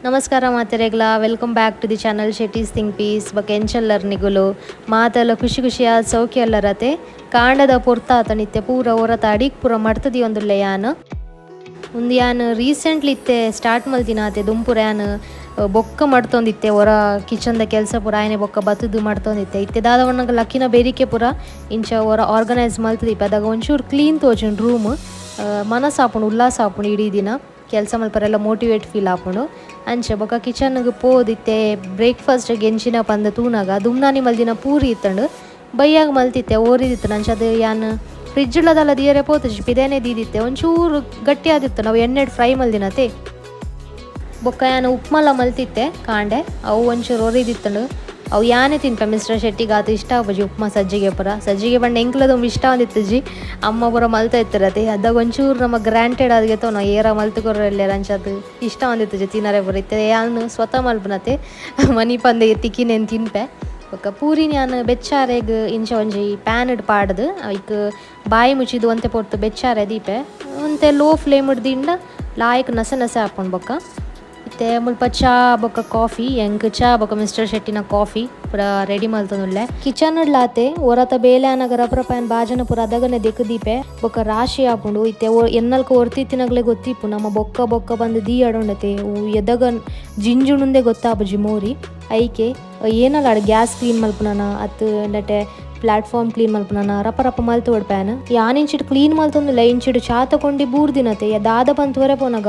ನಮಸ್ಕಾರ ಮಾತೆರೆಗ್ಲ, welcome back to the channel Shetty's think peace. ಬೊಕ ಎಂಚಲ್ಲರ್ ನಿಗುಲು ಮಾತೆಲ್ಲ ಖುಷಿ ಖುಷಿಯಾದ ಸೌಖ್ಯ ಎಲ್ಲರತೆ. ಕಾಂಡದ ಪೊರ್ತಾತ ನಿತ್ಯ ಪೂರ ಒರತ ಅಡಿಕ್ ಪೂರ ಮಡ್ತದಿಯೊಂದುಲ್ಲೆ ಯಾನ್. ಉಂದು ಯಾನ್ ರೀಸೆಂಟ್ಲಿ ಇತ್ತೆ ಸ್ಟಾರ್ಟ್ ಮಲ್ತಿನಾತೆ. ದುಂಪುರ ಯಾನ್ ಬೊಕ್ಕ ಮಡ್ತೊಂದಿತ್ತೆ, ಒರ ಕಿಚನ್ದ ಕೆಲಸ ಪೂರ ಆಯನೆ ಬೊಕ್ಕ ಬತ್ತುದು ಮಡ್ತೊಂದಿತ್ತೆ. ಇತ್ತೆ ದಾದ ಪನ್ನಗ ಲಕ್ಕಿನ ಬೆರಿಕೆ ಪೂರ ಇಂಚ ಒರ ಆರ್ಗನೈಸ್ ಮಲ್ತುದಿಪ್ಪೆ. ಅದಾಗ ಒಂಚೂರು ಕ್ಲೀನ್ ತೋಜುಂಡು ರೂಮ್, ಮನಸ್ಸಾಪುಂಡು, ಉಲ್ಲಾಸ ಆಪುಂಡು. ಇಡೀ ದಿನ ಕೆಲಸ ಮಲ್ಪರೆಲ್ಲ ಮೋಟಿವೇಟ್ ಫೀಲ್ ಆಪುಂಡು. ಅಂಚೆ ಬೊಕ್ಕ ಕಿಚನ್ಗೆ ಪೋದಿತ್ತೆ. ಬ್ರೇಕ್ಫಾಸ್ಟ್ ಎಂಚಿನ ಪಂದ್ ತೂನಗ ದುಮ್ನಾನಿ ಮಲ್ದಿನ ಪೂರಿ ಇತ್ತಂಡು. ಬಯ್ಯಾಗ ಮಲ್ತಿತ್ತೆ, ಓರಿದಿತ್ತು. ಅಂಚ ಅದು ಯಾನ್ ಫ್ರಿಜ್ ಉಳ್ಳದಲ್ಲ ದಿಯರೆ ಪೋತುಜಿ, ಪಿದೇನೆ ದೀದಿತ್ತೆ. ಒಂಚೂರು ಗಟ್ಟಿ ಆದಿತ್ತು, ನಾವು ಎಣ್ಣೆಡ್ ಫ್ರೈ ಮಲ್ದಿನತೆ. ಬೊಕ್ಕ ಯಾನ್ ಉಪ್ಮಲ ಮಲ್ತಿತ್ತೆ ಕಾಂಡೆ, ಅವು ಒಂಚೂರು ಒರಿದಿತ್ತಂಡು. ಅವು ಯಾನೆ ತಿನ್ಪೆ, ಮಿಸ್ಟರ್ ಶೆಟ್ಟಿಗೆ ಆತ ಇಷ್ಟ ಆಪುಜಿ ಉಪ್ಮಾ. ಸಜ್ಜಿಗೆ ಪೂರ, ಸಜ್ಜಿಗೆ ಪಂಡ ಎಂಕ್ಲದೊಂದು ಇಷ್ಟ ಆದಿತ್ತುಜಿ. ಅಮ್ಮ ಪೂರ ಮಲ್ತ ಇತ್ತಿರತೆ. ಅದಾಗ ಒಂಚೂರು ನಮ್ಮ ಗ್ರಾಂಟೆಡ್ ಆದಿಗೆತೋ ನಾವು ಏರ ಮಲ್ತು ಕೊರ್ರೆಲ್ಲೆರ್, ಅಂಚ ಅದು ಇಷ್ಟ ಆದಿತ್ತುಜಿ ತಿನ್ನರೆ ಪೂರ. ಇತ್ತೆ ಯಾನ್ ಸ್ವತಃ ಮಲ್ಪುನತೆ, ಮನಿಪಂದೆ ತಿಕ್ಕಿನೇನು ತಿನ್ಪೆ. ಬೊಕ್ಕ ಪೂರಿನ ಯಾನ್ ಬೆಚ್ಚಾರೆಗ್ ಇಂಚ ಒಂಜಿ ಪ್ಯಾನ್ ಪಾಡ್ದು ಐಕ್ ಬಾಯಿ ಮುಚ್ಚಿದ್ ಒಂತೆ ಪೊರ್ತು ಬೆಚ್ಚಾರೆ ದೀಪೆ. ಒಂತೆ ಲೋ ಫ್ಲೇಮ್ ದಿಂಡ ಲಾಯ್ಕ್ ನಸೆ ನಸೆ ಆಪುಂಡು. ಬೊಕ್ಕ ಇತ್ತೆ ಮುಲ್ಪ ಚಾ ಬೊಕ್ಕ ಕಾಫಿ, ಎಂಕ್ ಚಾ ಬೊಕ್ಕ ಮಿಸ್ಟರ್ ಶೆಟ್ಟಿನ ಕಾಫಿ ಪೂರ ರೆಡಿ ಮಲ್ತೊಂದುಲ್ಲೆ. ಕಿಚನ್ ಲಾತೆ ಒರತ ಬೇಲೆ ಆನಗ ರಪ್ರಪ ಯಾನ್ ಬಾಜನ ಪೂರ ಅದಗನೆ ದೆಕ್ ದೀಪೆ. ಬೊಕ್ಕ ರಾಶಿ ಆಪುಂಡು. ಇತ್ತೆ ಎನ್ನಲ್ಕ ಒರ್ತಿತ್ತಿನಗ್ಲೆ ಗೊತ್ತಿಪ್ಪು, ನಮ್ಮ ಬೊಕ್ಕ ಬೊಕ್ಕ ಬಂದು ದೀ ಅಡೊಂಡತೆ ಎದಗ ಜಿಂಜುಣುಂದೆ ಗೊತ್ತಾಪುಜಿ ಮೋರಿ. ಐಕೆ ಏನಲ್ಲ ಗ್ಯಾಸ್ ಕ್ಲೀನ್ ಮಲ್ಪುನನ ಅತ್ ನೆಟೆ ಪ್ಲಾಟ್ಫಾರ್ಮ್ ಕ್ಲೀನ್ ಮಲ್ಪುನನ ರಪ ರಪ ಮಲ್ತು ಒಡ್ಪ್ಯಾನ್. ಯಾನ್ ಇಂಚಿಡ್ ಕ್ಲೀನ್ ಮಲ್ತೊಂದುಲ್ಲ, ಇಂಚಿಡ್ ಚಾ ತಕೊಂಡಿ ಬೂರ್ದಿನತೆ. ದಾದ ಪಂತ್ ಪೋನಗ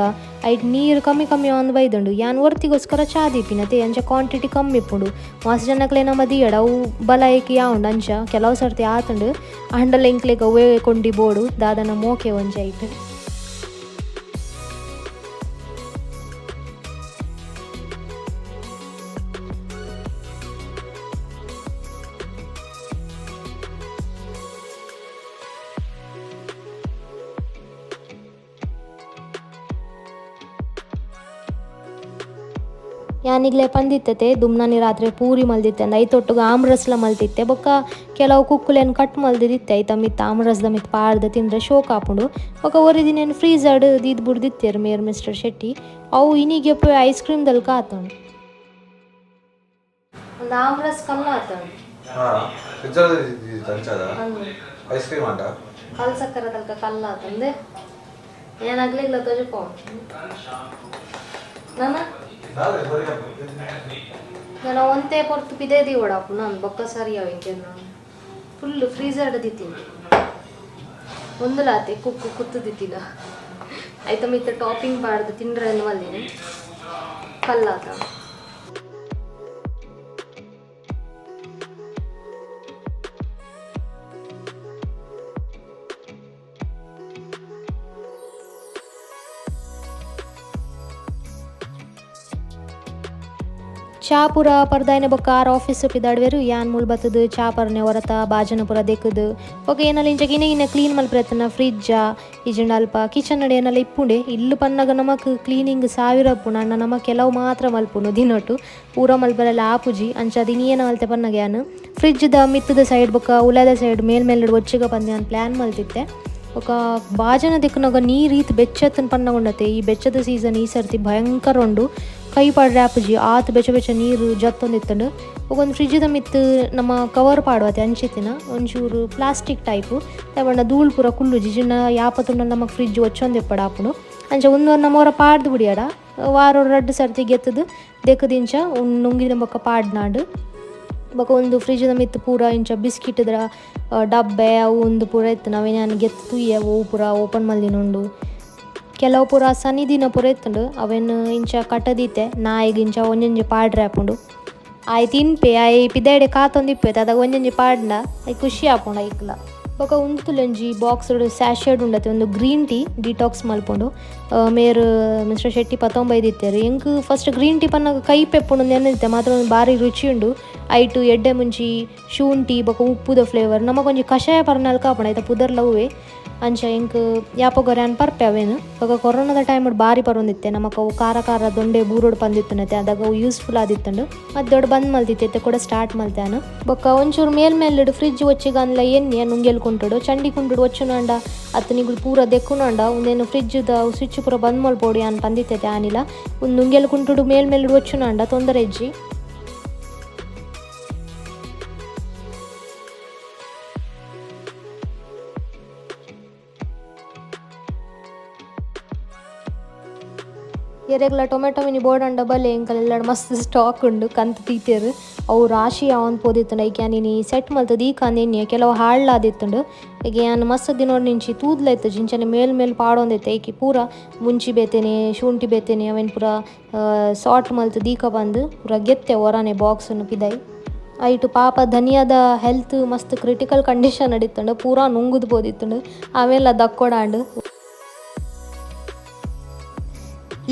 ಐಟ್ ನೀರು ಕಮ್ಮಿ ಕಮ್ಮಿ ಆಂದ್ ಬೈದುಂಡು. ಯಾನ್ ಒರ್ತಿಗೋಸ್ಕರ ಚಾ ದೀಪಿನತೆ, ಅಂಚ ಕ್ವಾಂಟಿಟಿ ಕಮ್ಮಿ ಇಪ್ಪುಂಡು. ಮಸ್ತ್ ಜನಕ್ಲೆ ನಮ್ಮ ದಿಯಡ ಅವು ಬಲ ಐಕ್ ಯಾವುಂಡು. ಅಂಚ ಕೆಲವು ಸರ್ತಿ ಆತುಂಡು. ಆಂಡಲ ಎಂಕ್ಲೆಗ್ ಅವೇ ಕೊಂಡಿ ಬೋಡು ದಾದನ ಮೋಕೆ ಒಂಜಿ ಐಟ್. ಯಾನಿಗ್ಲೆ ಪಂದಿತ್ತತೆ, ದುಮ್ನಾನಿ ರಾತ್ರಿ ಪೂರಿ ಮಲ್ದಿತ್ತೆ ಅಂದ್ ಐತೊಟ್ಟುಗು ಆಮ್ರಸ್ಲ ಮಲ್ತಿತ್ತೆ. ಬೊಕ್ಕ ಕೆಲವು ಕುಕ್ಕುಲೆನ್ ಕಟ್ ಮಲ್ದಿತ್ತೆ. ಐತ ಮಿತ್ತ್ ಆಮ್ರಸ್ದ ಮಿತ್ತ್ ಪಾಡ್ದ್ ತಿಂದ್ರೆ ಶೋಕ್ ಆಪುಂಡು. ಬೊಕ್ಕ ಒರಿ ದಿನ ಫ್ರೀಜರ್ಡ್ ದೀದ್ ಬುಡ್ದಿತ್ತೆರ್ ಮೇರ್ ಮಿಸ್ಟರ್ ಶೆಟ್ಟಿ. ಅವು ಇನಿಗೆ ಐಸ್ ಕ್ರೀಮ್ ದಲ್ಕ ಆತುಂಡು. ಒಂದು ಆಮ್ರಸ್ ಕಲ್ಲ ಆತುಂಡು. ಐಸ್ ಕ್ರೀಮ್ ಅಂಡ. ಕಲ್ ಸಕ್ಕರೆ ತಲ್ಕ ಕಲ್ಲ ಆತಂದೆ. ಏನಾಗ್ಲಿಲ್ಲ, ತೋಜುಪೋ ನಾನ. ನಾನು ಒಂತೆ ಪೊರ್ತು ಪಿದೆ ದೀವಡಾಪು ನಾನು. ಬೊಕ್ಕ ಸರಿ ಅವು ಇಂಕೆ ನಾನು ಫುಲ್ ಫ್ರೀಜರ್ ದಿತ್ತೀನಿ. ಒಂದು ಲಾತೆ ಕುಕ್ಕು ಕುತ್ತು ದಿತ್ತಿನ. ಆಯ್ತ ಮಿತ್ತ ಟಾಪಿಂಗ್ ಪಾಡ್ದು ತಿಂಡ್ರೆ ಮಲ್ದಿನಿ, ಕಲ್ಲಾತ. ಚಾ ಪೂರ ಪರ್ದಾಯಿನ ಬೊಕ್ಕ ಆರ್ ಆಫೀಸ್ ಪಿದಾಡ್ವೆರು. ಯಾನ್ ಮೂಲ್ ಬತ್ತದು ಚಾ ಪರ್ನೆ, ಒರತ ಬಾಜನ ಪೂರ ದೆಕ್ಕುದು. ಬೊಕ್ಕ ಏನಲ್ಲ ಇಂಚ ಗಿನೆ ಗಿನೆ ಕ್ಲೀನ್ ಮಲ್ಪರೆತ್ತನ ಫ್ರಿಜ್ಜ ಇಜ್ಜಿಂಡ ಅಲ್ಪ ಕಿಚನ್ ಅಡ್ ಏನಲ್ಲ ಇಪ್ಪುಂಡೆ. ಇಲ್ಲು ಪನ್ನಗ ನಮಕ್ ಕ್ಲೀನಿಂಗ್ ಸಾವಿರ ಇಪ್ಪುಂಡು. ಅಣ್ಣ ನಮ ಕೆಲವು ಮಾತ್ರ ಮಲ್ಪುನು, ದಿನೊಟು ಪೂರ ಮಲ್ಪರೆಲ್ಲ ಆಪುಜಿ. ಅಂಚ ದಿನ ಏನ ಮಲ್ತೆ ಪನ್ನಗ ಯಾನ್ ಫ್ರಿಜ್ದ ಮಿತ್ತದ ಸೈಡ್ ಬೊಕ್ಕ ಉಲದ ಸೈಡ್ ಮೇಲ್ ಮೇಲ್ ಒಚ್ಚಿಗ ಪಂದ್ ಯಾನ್ ಪ್ಲ್ಯಾನ್ ಮಲ್ತಿತ್ತೆ. ಬೊಕ್ಕ ಬಾಜನ ದಿಕ್ಕುನಗ ನೀರ್ ಈತ್ ಬೆಚ್ಚತ್ತನ್ ಪನ್ನಗೊಂಡತೆ. ಈ ಬೆಚ್ಚದ ಸೀಸನ್ ಈ ಸರ್ತಿ ಭಯಂಕರ ಉಂಡು. ಕೈ ಪಾಡ್ರೆ ಆಪುಜಿ, ಆತ್ ಬೆಚ್ಚ ಬೆಚ್ಚ ನೀರು ಜತ್ತೊಂದಿತ್ತಂಡು. ಬೊಕ ಒಂದು ಫ್ರಿಜ್ದ ಮಿತ್ತ್ ನಮ್ಮ ಕವರ್ ಪಾಡುವತೆ ಅಂಚಿತ್ತಿನ ಒಂಚೂರು ಪ್ಲಾಸ್ಟಿಕ್ ಟೈಪು ದಾಯೆ ಧೂಳು ಪೂರ ಕುಲ್ಲುಜಿ. ಜಿನ್ನ ಯಾಪತುಂಡ ನಮಕ್ ಫ್ರಿಜ್ ಒಚ್ಚೊಂದಿಪ್ಪಡ ಆಪುಂಡು. ಅಂಚ ಉಂದು ನಮ ಒರ ಪಾಡ್ದು ಬುಡಿಯಡ, ವಾರ ರಡ್ಡ್ ಸರ್ತಿ ಗೆತ್ತದು ದೆಕ್ಕುದಿಂಚ ನುಂಗಿನ ಬೊಕ್ಕ ಪಾಡ್ನಾಂಡ್. ಬೊಕ ಒಂದು ಫ್ರಿಜ್ದ ಮಿತ್ತ್ ಪೂರ ಇಂಚ ಬಿಸ್ಕಿಟ್ದ ಡಬ್ಬೆ ಅವು ಉಂದು ಪೂರ ಇತ್ತು. ಅವೆನ್ ಯಾನ್ ಗೆತ್ತ್ ತೂಯೆ, ಒವು ಪೂರ ಓಪನ್ ಮಲ್ದಿನ ಉಂಡು. ಕೆಲವು ಪೂರ ಸನಿ ದಿನ ಪೂರ ಇತ್ತುಂಡು. ಅವೆನ್ ಇಂಚ ಕಟ್ಟದಿತ್ತೆ, ನಾಯಿಗ್ ಇಂಚ ಒಂಜೊಂಜಿ ಪಾಡ್ರೆ ಆಪುಂಡು. ಆಯೆ ತಿನ್ಪೆ, ಆಯೆ ಪಿದಾಯ್ಡೆ ಕಾತೊಂದಿಪ್ಪೆ. ಅದಾಗ ಒಂಜೊಂಜಿ ಪಾಡ್ಂಡ ಐಕ್ ಖುಷಿ ಆಪುಂಡು ಐಕ್ಲ. ಬೊಕ ಉಂತುಲೊಂಜಿ ಬಾಕ್ಸ್ ಸ್ಯಾಶೆಡ್ ಉಂಡತೆ, ಒಂದು green tea detox ಮಲ್ಪುಂಡು. ಮೇರ್ ಮಿಸ್ಟರ್ ಶೆಟ್ಟಿ ಪತ್ತೊಂಬೈದಿತ್ತೆರ್. ಎಂಕ್ first green tea ಪನ್ನಗ ಕೈಪೆ ಇಪ್ಪುಂಡು ನೆನದಿತ್ತೆ. ಮಾತ್ರ ಒಂಜಿ ಬಾರಿ ರುಚಿ ಉಂಡು. ಐಟ್ ಎಡ್ಡೆ ಮುಂಚಿ ಶುಂಠಿ ಬೊಕ ಉಪ್ಪುದ ಫ್ಲೇವರ್. ನಮಕೊಂಜಿ ಕಷಾಯ ಪರ್ನಲ್ಕ ಆಪುಂಡು. ಐತ ಪುದರ್ಲ ಅವ್ವೆ. ಅಂಚ ಎಂಕ್ ಯಾಪೊಗೊರ್ಯಾನ್ ಪರ್ಪೆ ಅವೇನು ಬೊಕ ಕೊರೋನಾದ ಟೈಮ್ ಬಾರಿ ಪರೊಂದಿತ್ತೆ ನಮಕ್ ಅವು ಖಾರ ಖಾರ ದೊಂಡೆ ಬೂರೋಡು ಪಂದಿತ್ತುನತೆ ಅದಾಗ ಅವು ಯೂಸ್ಫುಲ್ ಆದಿತ್ತುಂಡು ಮತ್ತೆ ದೊಡ್ಡ ಬಂದ್ ಮಲ್ತಿತ್ತೆ ಕೂಡ ಸ್ಟಾರ್ಟ್ ಮಲ್ತಾನು. ಬೊಕ ಒಂಚೂರು ಮೇಲ್ ಮೇಲ್ಡ್ ಫ್ರಿಜ್ ಒಚ್ಚಿಗನ್ಲ ಎನ್ನಿ ನುಂಗೆಲ್ ಕುಂಟುಡು ಚಂಡಿ ಕುಂಟುಡು ಒಚ್ಚುನಾಂಡ ಅತ್ತ ನಿಗುಲು ಪೂರ ದೆಕ್ಕುನಾಂಡ ಉಂದೇನು ಫ್ರಿಜ್ ದ ಸ್ವಿಚ್ ಪೂರ ಬಂದ್ ಮಲ್ಪೊಡು ಯಾನ್ ಪಂದಿತ್ತೆ ಆನಿಲ ಉಂದು ನುಂಗೆಲ್ ಕುಂಟುಡು ಮೇಲ್ ಮೇಲ್ಡ್ ಒಚ್ಚುನಾಂಡ ತೊಂದರೆ ಇಜ್ಜಿ. ಎರೆಗ್ಲ ಟೊಮೆಟೊ ಮಿನಿ ಬೋಡಂಡ ಬಲ್ಲೆ ಎಂಕಲ್ ಮಸ್ತ್ ಸ್ಟಾಕ್ ಉಂಡು ಕಂತ್ ತೀತೇರು ಅವು ರಾಶಿ ಯಾವನ್ ಪೋದಿತ್ತುಂಡು ಐಕೆ ಯಾನ್ ಸೆಟ್ ಮಲ್ತದ ಈ ಕಂದ್ ಕೆಲವು ಹಾಳಾದಿತ್ತುಂಡು ಈಗ ಯಾನ್ ಮಸ್ತ್ ದಿನೋಡ್ ನಿಂಚಿ ತೂದ್ಲ ಇತ್ತು ಜಿಂಚನೆ ಮೇಲ್ ಮೇಲ್ ಪಾಡೊಂದಿತ್ತೆ ಐಕೆ ಪೂರ ಮುಂಚಿ ಬೇತೇನೆ ಶುಂಠಿ ಬೇತೇನೆ ಅವೇನು ಪೂರ ಸಾರ್ಟ್ ಮಲ್ತ್ ದೀಕ ಬಂದು ಪೂರ ಗೆತ್ತೆ ಒರಾನೆ ಬಾಕ್ಸ್ ಪಿದಾಯಿ. ಐಟು ಪಾಪ ಧನಿಯಾದ ಹೆಲ್ತ್ ಮಸ್ತ್ ಕ್ರಿಟಿಕಲ್ ಕಂಡೀಷನ್ ಅಡಿತ್ತುಂಡು ಪೂರಾ ನುಂಗುದು ಪೋದಿತ್ತುಂಡು ಅವೆಲ್ಲ ದಕ್ಕೊಡಾಂಡು.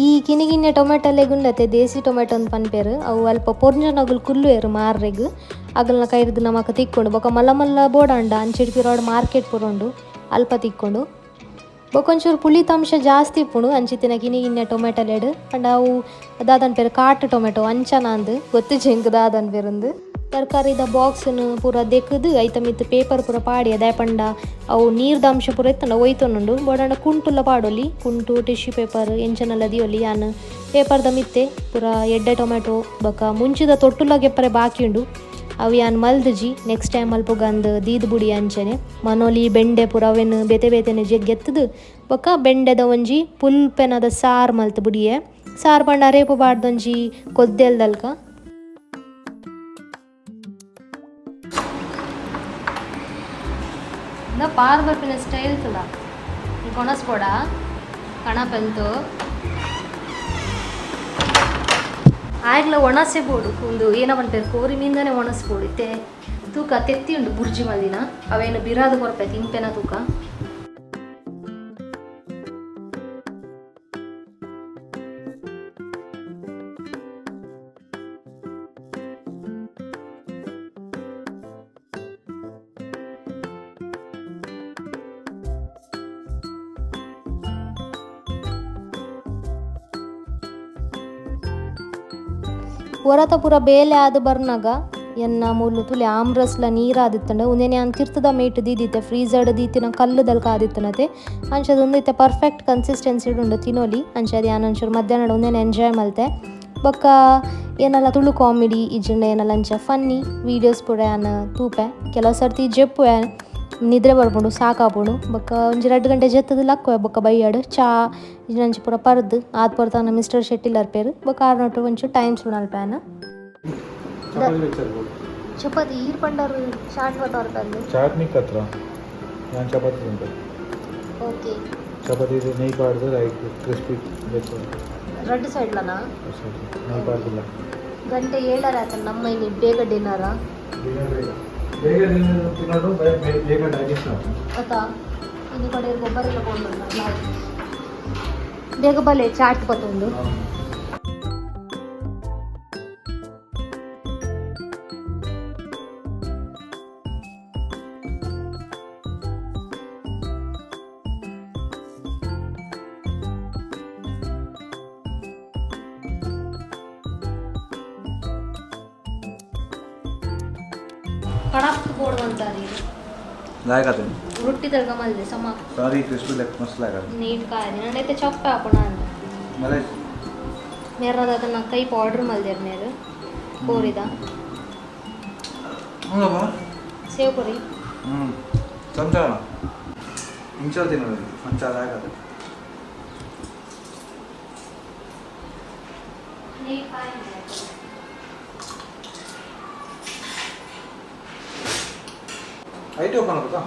ಈ ಕಿನಿಗಿನ್ನೆ ಟೊಮೆಟೊಲೆ ಗುಂಡತೆ ದೇಸಿ ಟೊಮೆಟೊ ಅಂದ್ ಪನ್ಪೆರ್ ಅವು ಅಲ್ಪ ಪೊರ್ಂಜನಗುಲು ಕುಲ್ಲುವೆರ್ ಮಾರ್ರೆಗ್ ಅಗಲ್ನ ಕೈರ್ದ್ ನಮಕ್ ತಿಕ್ಕೊಂಡು ಬೊಕ ಮಲ್ಲ ಮಲ್ಲ ಬೋಡಾಂಡ ಅಂಚಿಡ್ ಪಿರಾಡ್ ಮಾರ್ಕೆಟ್ ಪೂರ ಉಂಡು ಅಲ್ಪ ತಿಕ್ಕೊಂಡು ಬೊಕ ಒಂಚೂರು ಪುಳಿತ ಅಂಶ ಜಾಸ್ತಿ ಇಪ್ಪುಂಡು ಅಂಚಿತ್ತಿನ ಕಿನಿಗಿನ್ನೆ ಟೊಮೆಟೊಲೆಡ್ ಪಂಡ ಅವು ದಾದನ್ಪೆರ್ ಕಾಟ್ ಟೊಮೆಟೊ ಅಂಚನಾಂದ್ ಗೊತ್ತಿಜ್ಜಿ ಎಂಕ್ ದಾದನ್ಪೆರುಂದು. ತರಕಾರಿದ ಬಾಕ್ಸ್ನ್ ಪೂರ ದೆಕ್ಕುದು ಐತ ಮಿತ್ತ್ ಪೇಪರ್ ಪೂರ ಪಾಡಿ ದಾಯೆ ಪಂಡ ಅವು ನೀರ್ದ ಅಂಶ ಪೂರ ಇತ್ತುಂಡ ಒಯ್ತೊನುಂಡು ಬೋಡಾಂಡ ಕುಂಟುಲ ಪಾಡೊಲಿ ಕುಂಟು ಟಿಶ್ಯೂ ಪೇಪರ್ ಎಂಚನೆಲ್ಲ ದಿಯೊಲಿ ಯಾನ್ ಪೇಪರ್ದ ಮಿತ್ತೆ ಪೂರ ಎಡ್ಡೆ ಟೊಮೆಟೊ ಬೊಕ ಮುಂಚಿದ ತೊಟ್ಟುಲ ಗೆಪ್ಪರೆ ಬಾಕಿ ಉಂಡು ಅವು ಯಾನ್ ಮಲ್ದಿಜಿ ನೆಕ್ಸ್ಟ್ ಟೈಮ್ ಮಲ್ಪುಗಂದ್ ದೀದ್ ಬುಡಿ ಅಂಚನೆ ಮನೋಲಿ ಬೆಂಡೆ ಪೂರ ಅವೆನ್ ಬೇತೆ ಬೇತೆನೆ ಗೆತ್ತುದು ಬೊಕ ಬೆಂಡೆದ ಒಂಜಿ ಪುಲ್ಪೆನದ ಸಾರ್ ಮಲ್ತ್ ಬುಡಿಯೆ ಸಾರ್ ಪಂಡ ಅರೇಪು ಪಾಡ್ದೊಂಜಿ ಕೊದ್ದೆಲ್ದಲ್ಕ. ಪಾರ್ ಬರ್ಪಿನ ಸ್ಟೈಲ್ ತುಲ ಕೊಣಸ್ಬೋಡ ಕಣಪೆಂತು ಆಯ್ಗ್ಲ ಒಣಸೆ ಬೋಡು ಒಂದು ಏನ ಪನ್ಪೆರ್ ಕೋರಿ ಮೀನ್ದನೆ ಒಣಸ್ಬೋಡು ಇತ್ತೆ ತೂಕ ತೆತ್ತಿ ಉಂಡು ಬುರ್ಜಿ ಮಲ್ದಿನ ಅವೇನು ಬಿರಾದ ಕೊರ್ಪೆ ತಿನ್ಪೆನ ತೂಕ. ಒರತ ಪೂರ ಬೇಲೆ ಆದ್ ಬರ್ನಗ ಎನ್ನ ಮೂಲು ತುಲೆ ಆಮ್ರಸ್ಲ ನೀರಾದಿತ್ತಂಡ ಉಂದೆನೆ ಯಾನ್ ತಿರ್ತದ ಮೇಟ್ ದೀದಿತ್ತೆ ಫ್ರೀಜರ್ಡ್ ದೀತಿನ ಕಲ್ಲುದಲ್ಕ ಆದಿತ್ತನತೆ ಅಂಚದ ಉಂದು ಪರ್ಫೆಕ್ಟ್ ಕನ್ಸಿಸ್ಟೆನ್ಸಿ ಉಂಡು ತಿನೋಲಿ ಅಂಚದ ಯಾನ್ ಒಂಚೂರು ಮಧ್ಯಾಹ್ನ ಉಂದೆನೆ ಎಂಜಾಯ್ ಮಲ್ತೆ. ಬೊಕ್ಕ ಏನಲ್ಲ ತುಳು ಕಾಮಿಡಿ ಇಜ್ಜಿಂಡ ಏನಲ್ಲ ಅಂಚ ಫನ್ನಿ ವೀಡಿಯೋಸ್ ಪೂರ ಯಾನ್ ತೂಪೆ ಕೆಲವು ಸರ್ತಿ ಜೆಪ್ಪುವೆ ನಿದ್ರೆ ಬರ್ಪುಂಡು ಸಾಕಾಪುಂಡು ಬೊಕ್ಕ ಒಂಜಿ ರಡ್ಡ್ ಗಂಟೆ ಜೆತ್ತುದು ಲಕ್ಕುವೆ ಬೊಕ್ಕ ಬಯ್ಯಡ್ ಚಾ ಇಜ್ಜಿಂಡ ಪೂರ ಪರ್ದು ಆತ್ ಪೊರ್ತಾನ ಮಿಸ್ಟರ್ ಶೆಟ್ಟಿಲ್ ಅರ್ಪೇರು ಬೊಕ್ಕ ಆರ್ನೊಟ್ಟು ಒಂಚೂರು ಟೈಮ್ ಸುಡಲ್ಪೇನ. ಚಪಾತಿ ಈರ್ ಪಂಡರ್ ಚಾಟ್ ಬತ್ತವರ್ಕಂದು ಚಾಟ್ನಿ ಕತ್ರ ನಾನು ಚಪಾತಿ ತಿಂತೆ. ಓಕೆ ಚಪಾತಿ ನೆಯ್ ಪಾಡ್ದು ಲೈಕ್ ಕ್ರಿಸ್ಪಿ ಬೇಕು ರಡ್ಡ್ ಸೈಡ್ಲನಾ ನೆಯ್ ಪಾಡ್ದಿಲ್ಲ. ಗಂಟೆ 7 ಆಯ್ತು ನಮ್ಮ ಇಲ್ಲಿ ಬೇಗ ಡಿನ್ನರ ಬೇಗ ತಿನ್ನೋದು ಬೇಗ ಡೈಜೆಸ್ಟ್ ಆಗ್ತದೆ. ಅತಾ ಇನ್ನು ಕಡೆ ಗೊಬ್ಬರ ಎಲ್ಲ ಕೊಂಡು ಬೇಗ ಬಲೆ ಚಾಟ್ ಬತ್ತೊಂದು. ಕಡಕ್ ಬೋರ್ಡ್ ಅಂತಾರೆ ಲಾಯಕ್ ಆತೇನೆ ರೊಟ್ಟಿ ತರ್ಗ ಮಲ್ದೆ ಸಮ ಸಾರಿ ಕ್ರಿಸ್ಪಿ ಲೈಕ್ ಮಸ್ತ್ ಲಾಯಕ್ ಆತೇನೆ ನೀಟ್ ಕಾಯಿ ನನ್ನೈತೆ ಚಪ್ಪೆ ಹಾಕೋಣ ಅಂದ ಮಲೆ ಮೇರದ ಅದನ್ನ ಕೈ ಪೌಡ್ರ್ ಮಲ್ದೇರ್ ಮೇರು ಕೋರಿದ ಹೌದಪ್ಪ ಸೇವ್ ಪುರಿ ಹ್ಞೂ ಚಮಚ ಇಂಚ ತಿನ್ನೋದು ಅಂಚ ಲಾಯಕ್ ಆತೇನೆ ನೀಟ್ ಕಾಯಿ IT open ಆಗುತ್ತಾ?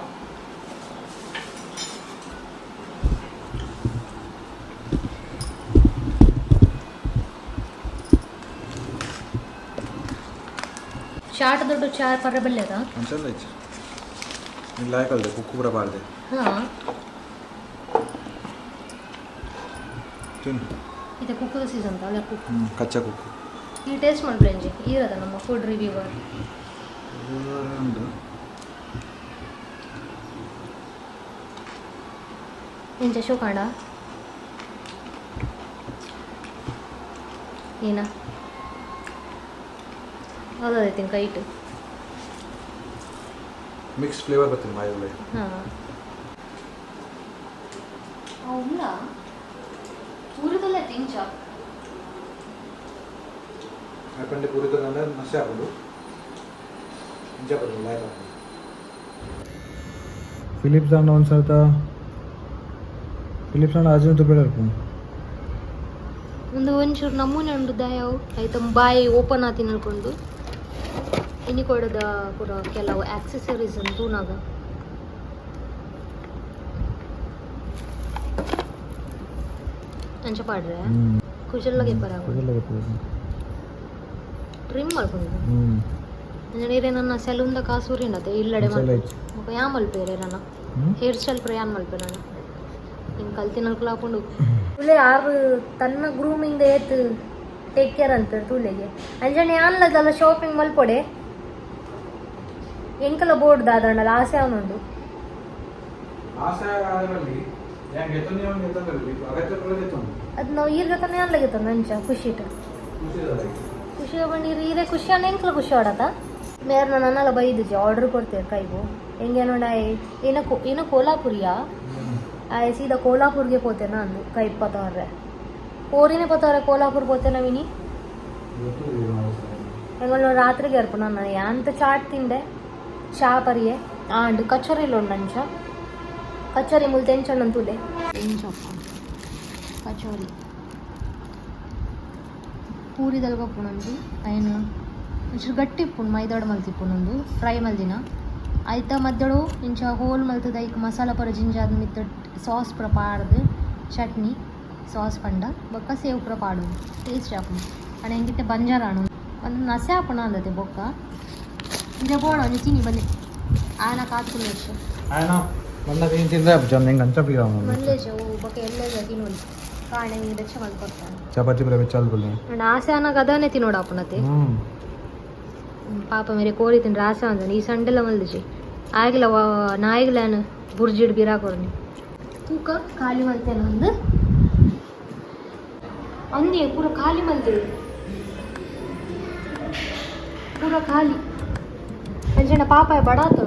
ಚಾಟ್ ದೊಡ್ಡ ಚಾರ್ ಪರ ಬಲ್ಲೆದ ಅಂಚಲ್ಲ ಇಚ್ಚ ಲಾಯಕ್ ಅಲ್ದೆ ಕುಕ್ಕು ಕೂಡ ಬಾರ್ದೆ ಹಾಂ ತಿನ್ನು. ಇದು ಕುಕ್ಕುದ ಸೀಸನ್ ಅಲ್ಲ ಕುಕ್ಕು. ಹ್ಞೂ ಕಚ್ಚಾ ಕುಕ್ಕು. ಈ ಟೇಸ್ಟ್ ಮಾಡ್ಬ್ರೆಂಜಿ ಈರದ ನಮ್ಮ ಫುಡ್ ರಿವ್ಯೂವರ್. ಉಂಡು. ಎಂಚ ಶೋಕಾಂಡ ಏನ ಹೌದೈತಿ ಕೈಟು. ಮಿಕ್ಸ್ ಫ್ಲೇವರ್ ಬರ್ತೀನಿ ಬಾಯಲ್ಲಿ. ಹಾಂ, ಉಲ್ಲ ಪೂರದಲ್ಲ ತಿಂಚ. ಯಾಕಂದ್ರೆ ಪೂರಿ ತಂದ್ರೆ ನಸೆ ಆಗೋದು, ಇಂಚ ಬರಲ್ಲ. ಲಾಯಕ್ ಫಿಲಿಪ್ಸ್ ಅಂಡ ಒಂದು ಸರ್ತ ಫಿಲಿಪ್ಸ್ ಅಂಡ ಅರ್ಜುನ್ ತುಪ್ಪೆ. ಒಂದು ಒಂಚೂರು ನಮೂನೆ ಉಂಡು ದಾಯವು ಆಯ್ತು, ಬಾಯಿ ಓಪನ್ ಆತಿ ನಲ್ಕೊಂಡು. ಇನಿ ಕೊಡದ ಪೂರ ಕೆಲವು ಆಕ್ಸೆಸರೀಸ್ ತೂನಾಗ. ಅಂಚ ಪಾಡ್ರೆ ಕುಶಲ್ಲಾಗೆ ಪರ ಟ್ರಿಮ್ ಮಾಡ್ಕೊಂಡಿದ್ದು. ಅಂಜನೆ ನನ್ನ ಸೆಲೂನ್ದ ಕಾಸು ಊರಿಂಡತೆ ಇಲ್ಲಡೆ. ಬೊಕ ಯಾ ಮಲ್ಪೇರೆ ನನ್ನ ಹೇರ್ ಸ್ಟೈಲ್ ಪ್ರಯಾಣ ಮಲ್ಪೆ ನಾನು ಹಿಂಗೆ ಕಲ್ತಿನಲ್ಕುಲ ಹಾಕೊಂಡು ತುಲೆ ಆರು ತನ್ನ ಗ್ರೂಮಿಂಗ್ ಏತ್ ಟೇಕ್ ಕೇರ್ ಅನ್ಪೇರು ತುಲೆಗೆ. ಅಂಜನೆ ಆನ್ಲದಲ್ಲ ಶಾಪಿಂಗ್ ಮಲ್ಪೊಡೆ, ಎಂಕಲ ಬೋರ್ಡ್ ದಾದಂಡಲ ಆಸೆ ಅವನುಂಡು. ಆಸೆ ಅದರಲ್ಲಿ ಹೆಂಗೆ ಎತ್ತೊಂದು ಎತ್ತೊಂದ್ರಲ್ಲಿ ಅಗತ್ಯ ಕೂಡ ಎತ್ತೊಂದು. ಅದು ನಾವು ಈರ್ಗತನೇ ಅನ್ಲಾಗಿತ್ತು ಅಂಚ ಖುಷಿಟ್. ಖುಷಿ. ಖುಷಿ ಬಂದಿರಿ ಇರೇ ಖುಷಿ ಅನ್ನ ಎಂಕಲ ಖುಷಿ ಆಡತ ಮೇರ್ ನನ್ನೆಲ್ಲ ಬೈದುಜಿ ಆರ್ಡರ್ ಕೊಡ್ತೇವೆ ಕೈಗು ಹೆಂಗೆ ನೋಡ. ಏನ ಏನ ಕೋಲಾಪುರಿಯಾ ಆಯ್ ಸೀದಾ ಕೋಲಾಪುರ್ಗೆ ಪೋತೇನ ಅಂದು ಕೈ ಪತವ್ರೆ ಕೋರಿನೇ ಪತವ್ರೆ ಕೋಲಾಪುರ್ ಪೋತೇನ ವಿನಿ. ಎಂಗಳು ರಾತ್ರಿಗೆ ಅರ್ಪು ನಾನು ಯಾಂತ ಚಾಟ್ ತಿಂಡೆ, ಚಾ ಪರಿಯೆ ಆಂಡ್ ಕಚೋರಿಲು ಉಂಡು. ಅಂಚ ಕಚೋರಿ ಮುಲ್ ತೆಂಚಣ್ಣು ತೂಲೆ ಎಂಚಪ್ಪ ಕಚೋರಿ ಪೂರಿ ದಲ್ಗೊಪ್ಪುನೊಂದು ಐನು ಒಂಚೂರು ಗಟ್ಟಿ ಇಪ್ಪುಂಡು, ಮೈದಾಡ್ ಮಲ್ತಿಪ್ಪುನೊಂದು ಫ್ರೈ ಮಲ್ದಿನ ಐತ ಮದ್ದಳು ಇಂಚ ಹೋಲ್ ಮಲ್ತದ. ಐಕ್ ಮಸಾಲ ಪೂರ ಜಿಂಜಾದ್ ಮಿತ್ತ್ ಸಾಸ್ ಪೂರ ಪಾಡ್ದು, ಚಟ್ನಿ ಸಾಸ್ ಪಂಡ ಬೊಕ್ಕ ಸೇವ್ ಪೂರ ಪಾಡು, ಟೇಸ್ಟ್ ಆಪುಂಡು. ಆಂಡ ಎಂಕಿತ್ತೆ ಬಂಜಾರ ಆಣು ಒಂದು ನಸೆ ಆಪುಣ ಅಂದತೆ. ಬೊಕ್ಕ ಇಂಚ ಬೋಡ ಒಂಜಿ ಚೀನಿ ಬಂದೆ ಆಯನ ಕಾತ್ಕುಲು ಎಷ್ಟು. ఆయన మొన్న ఏం తిందా ಹೆಂಗೆ ಅಂಚ ಬೀಗ. ಮಲ್ಲೇಜ ಓ ಬೊಕ್ಕ ಎಲ್ಲೆಜ ತಿನ್ನೋಲಿ ಕಾಣೆ ಬೆಚ್ಚ ಮಲ್ಕೊಡ್ತಾನೆ. ಚಪಾತಿ ಪೂರ ಬೆಚ್ಚ ಅಲ್ಕೊಲ್ಲಿ. ಅಂಡ್ ಆಸೆ ಆನಾಗ ಅದಾನೆ ತಿನ್ನೋಡು ಆಪುನತೆ. ಪಾಪ ಮೇರೆ ಕೋರಿ ತಿಂದ್ರೆ ಆಸೆ ಅಂದಾನೆ. ಈ ಸಂಡೆಲ ಮಲ್ದಿಜಿ ಆಗಿಲ್ಲ ನಾಯಿಗ್ಲಾನು ಬುರ್ಜಿಡ್ ಬಿರಾ ಕೊರ್ನಿ ತೂಕ ಖಾಲಿ ಮಲ್ತೇನೆ ಒಂದು ಅಂದೇ ಪೂರ ಖಾಲಿ ಮಲ್ತೇವೆ, ಪೂರ ಖಾಲಿ. ಅಂಚನ ಪಾಪ ಬಡಾತ.